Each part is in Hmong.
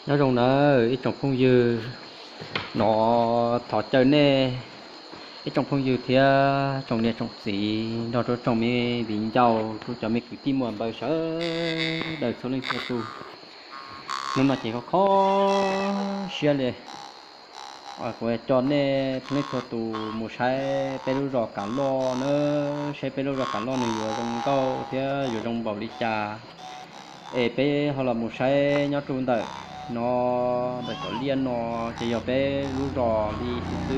Nyob zoo nawb ib tsoom phooj ywg, no thov caw nej ib tsoom phooj ywg thiab tsoom niam tsoom txiv nrog rau tsoom me viv ncaus, rau cov me kwv tij muam npawg sawv daws txhua leej txhua tus. Hnub no ces kho kho siab li, kuv coj nej txhua leej txhua tus mus saib peb lub zos Kav Loj nawb, saib peb lub zos Kav Loj nws yuav zoo nkauj thiab yuav zoo npaum li cas. Es peb ho los mus saib nyob rau ntawm no, ntawm cov liaj no, ces yog peb lub zos li xwb.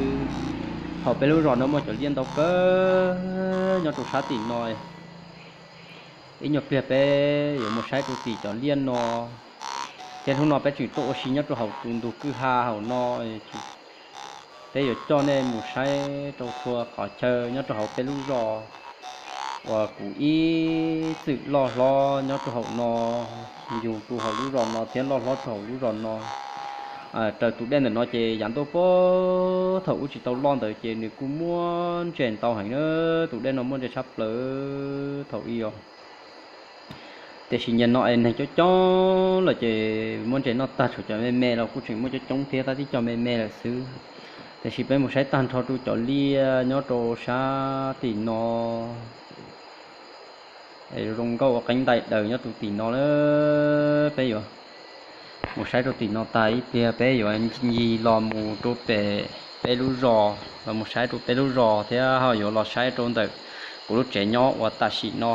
Hauv peb lub zos no muaj cov liaj ntau kawg nyob rau sab tim no. Ib nyuag pliag peb yuav mus saib rau tim cov liaj no, thiab hnub no peb tseem tuaj ua si nyob rau hauv tus ntug kwj ha hauv no. Peb yuav coj nej mus saib rau txhua qhov chaw nyob rau hauv peb lub zos uas kuv ib txwm loj hlob nyob rau hauv no, yug rau hauv lub zos no thiab loj hlob rau hauv lub zos no. Raws tus dej ntawm no ces yav ntuj puag thaum ub tsis tau loj ntawd ces nws kuj muaj ntses ntau heev na, tus dej no muaj ntses tshaj plaws thaum ub os. Tiam sis nyuag no es neeg coob coob lawm ces muab ntses noj tag, tshuav cov me me los kuj tseem muaj coob coob thiab, tab tib co me me lawm xwb. Tiam sis peb mus saib tag nrho rau cov liaj nyob rau sab tim no, zoo nkauj ua qeeb ntais daws nyob rau tim no lawm. Peb yuav mus saib rau tim no tag ib pliag peb yuav ncig los mus rau pem peb lub zos, los mus saib rau peb lub zos thiab ho yuav los saib rau ntawm kuv lub tsev nyob uas tam sim no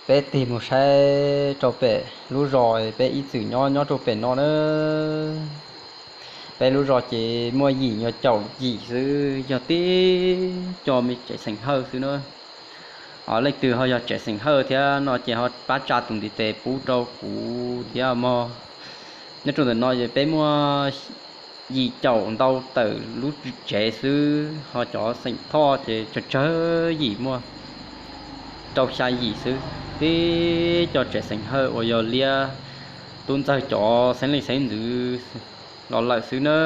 peb tig mus saib rau pem lub zos peb ib txwm nyob nyob rau pem no na. Peb lub zos ces muaj yim nyuag caum yim xwb, yog tib co me tsev xeem hawj xwb na. Leej twg ho yog tsev xeem hawj thiab no ces ho pab tsa tus ntiv tes pub rau kuv thiab mog. Nyob rau ntawm no peb muaj yim caum ntau tawm lub tsev xwb, ho cov xeem thoj ces tsawg tsawg yim muaj rau xya yim xwb, tib co tsev xeem hawj uas yog liab tub ntxawg cov xeeb leej xeeb ntxwv los lawm xwb na.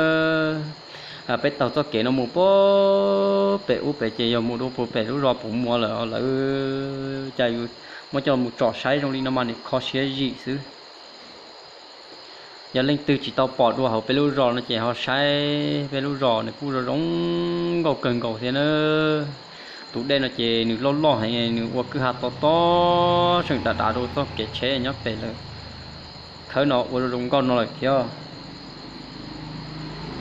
Peb taug txoj kev no mus puag pem ub pem ces yog mus rau puag pem lub zos puv muav lawm, lawv cas yus muab coj mus tsom saib zoo li no mas nws kho siab zim xwb. Yog leej twg tsis tau pom dua hauv peb lub zos no ces ho saib peb lub zos nws kuj zoo zoo nkauj kawg nkaus thiab na. Tus dej no ces nws loj loj heev, nws ua kwj ha to to, seem dav dav rau txoj kev tsheb nyob pem lawm. Khawb no ua zoo nkauj no lawm thiab.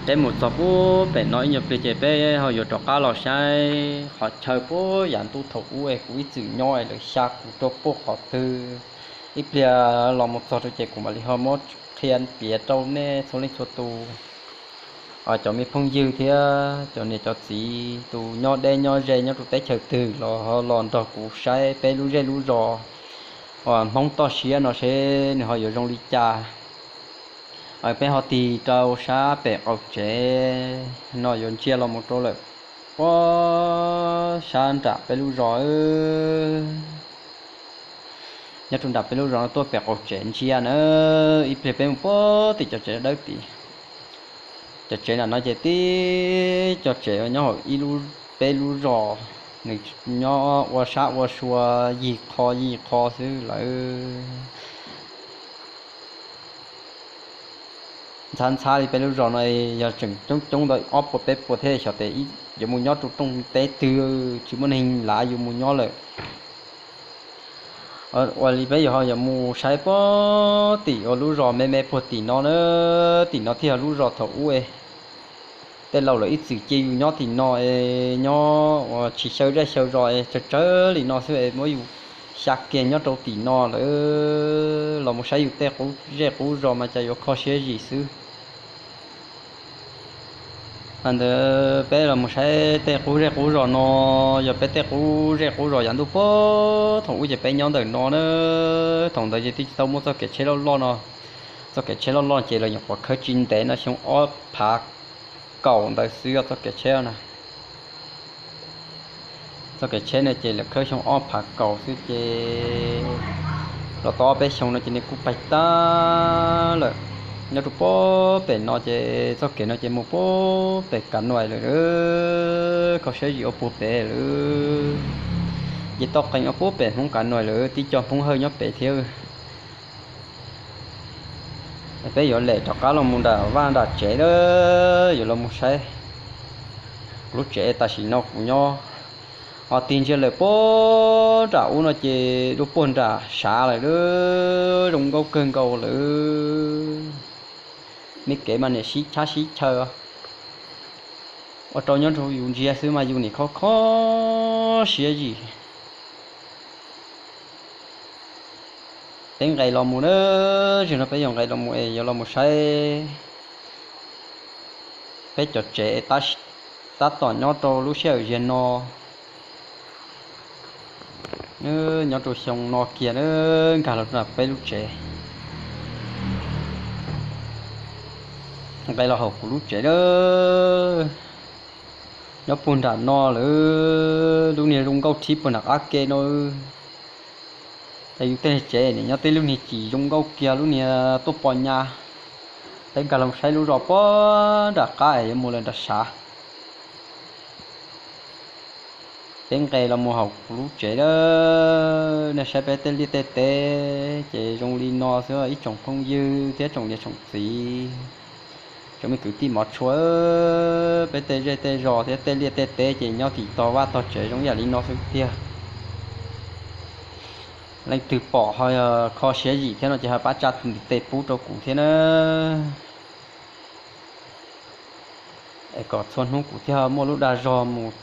Peb mus txog puag pem no ib nyuag pliag ces peb ho yuav rov qab los saib qhov chaw puag yav ntuj thaum ub es kuv ib txwm nyob es lawv xya kuv rau puag qhov twg. Ib pliag los mus txog rau ces kuv mam li ho muab qhia piav rau nej txhua leej txhua tus, cov me phooj ywg thiab cov niam cov txiv tus nyob deb nyob ze nyob rau teb chaws twg los ho los nrog kuv saib peb lub zej lub zos uas Hmoob toj siab no seb nws ho yuav zoo li cas. Peb ho tig rau sab pem qaum tsev no yuav ntsia los mus rau lawm puag sab nram peb lub zos. Nyob rau nram peb lub zos no tuaj pem qaum tsev ntsia na, ib pliag peb mus puag tim cov tsev dawb tid. Cov tsev nram no ces tib cov tsev nyob hauv ib lub, peb lub zos, nws nyob ua sab ua sua yig qho yig qho xwb lawm. Ntxhab ntxhab li peb lub zos no yog tseem coob coob ntau ob puas peb puas thiab xyov tes yuav mus nyob rau rooj teb twg tsis muaj neeg lav yus mus nyob lawm. Ua li peb yuav ho yuav mus saib puag tim ua lub zos me me puag tim no na. Tim no thiaj yog lub zos thaum ub es tej laus lawv ib txwm cia yus nyob tim no es nyob uas tsis xyaw zej xyaw zos es tsawg tsawg li no xwb es muab yus xya kiag nyob rau tim no lawm. Los mus saib yus tej qub zej qub zos mas cas yuav kho siab zim xwb. Ntawd peb los mus saib tej qub zej qub zos no, yog peb tej qub zej qub zos yav ntuj puag thaum ub ces peb nyob ntawm no na. Thaum ntawd ces twb tsis tau muaj txoj kev tsheb loj loj no. Txoj kev tsheb loj loj ces lawv nyuam qhuav khawb tsis ntev no, xyoo ob phav kaum ntawd xwb txoj kev tsheb na. Txoj kev tsheb no ces lawv khawb xyoo ob phav kaum xwb ces los tau ob peb xyoo no ces nws kuj paig tag lawm. Nyob rau puag pem no ces txoj kev no ces mus puag pem Kav Nuais lawm, kho siab zim ua puag pem lawm. Ces toj qees ua puag pem Hmoob Kav Nuais lawm, tib co Hmoob Hawj nyob pem thiab. Peb yuav lem rov qab los mus nram vaj nram tsev lawm, yuav los mus saib kuv lub tsev tam sim no kuv nyob. Ho tig ntsia lawm puag nram ub no ces dua puag nram sav lawm, zoo nkauj kawg nkaus lawm. Me kev mas niam sib chab sib chaw, ua rau nyob rau yus ntsia xwb mas yus nim kho kho siab zim. Peb nqes los mus na, zaum no peb yuav nqes los mus es yuav los mus saib peb cov tsev tab tom nyob rau lub sij hawm ziag no. Nyob rau xyoo no kiag na, nkag los rau peb lub tsev. Nqes los hauv kuv lub tsev na, nyob puag nram no lawm, lub niag zoo nkauj thib puag nram qab ke no. Yus tej tsev nim nyob tej lub niag cim zoo nkauj kiag, lub niag tuaj pos nyas. Peb nkag los saib lub zos puag nram qab es yuav mus lawm nram sav. Peb nqes los mus hauv kuv lub tsev lawm, nej saib peb tej liaj tej teb ces zoo li no xwb ib tsoom phooj ywg thiab tsoom niam tsoom txiv, tsoom me kwv tij mov tshua, peb tej zej tej zos thiab tej liaj tej teb ces nyob tim tog vaj tog tsev zoo ib yam li no xwb tiag. Leej twg pom ho yog kho siab zim thiab no ces ho pab tsa tus ntiv tes pub rau kuv thiab na, es kom txhua hnub kuv thiaj muaj lub dag zog mus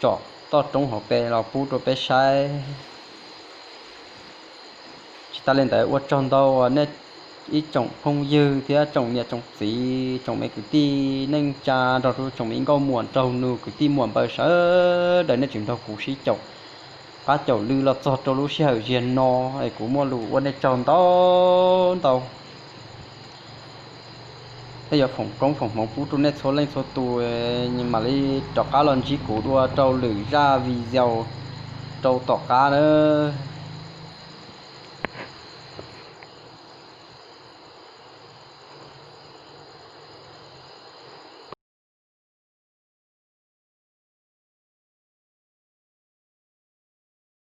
tsom toj roob hauv pes los pub rau peb saib. Tsis tas li ntawd ua tsaug ntau nej ib tsoom phooj ywg thiab tsoom niam tsoom txiv, tsoom me kwv tij neej tsa, nrog rau tsoom me nkauj muam nraug nus kwv tij muam npawg sawv daws nej tseem nrog kuv sib caum qab caum lw los txog rau lub sij hawm ziag no, es kuv muaj lus ua nej tsaug ntau ntau. Peb yuav foom koob foom hmoov pub rau nej txhua leej txhua tus, mam li rov qab los ntsib kuv dua rau lwm zaj video rau tom qab nawb.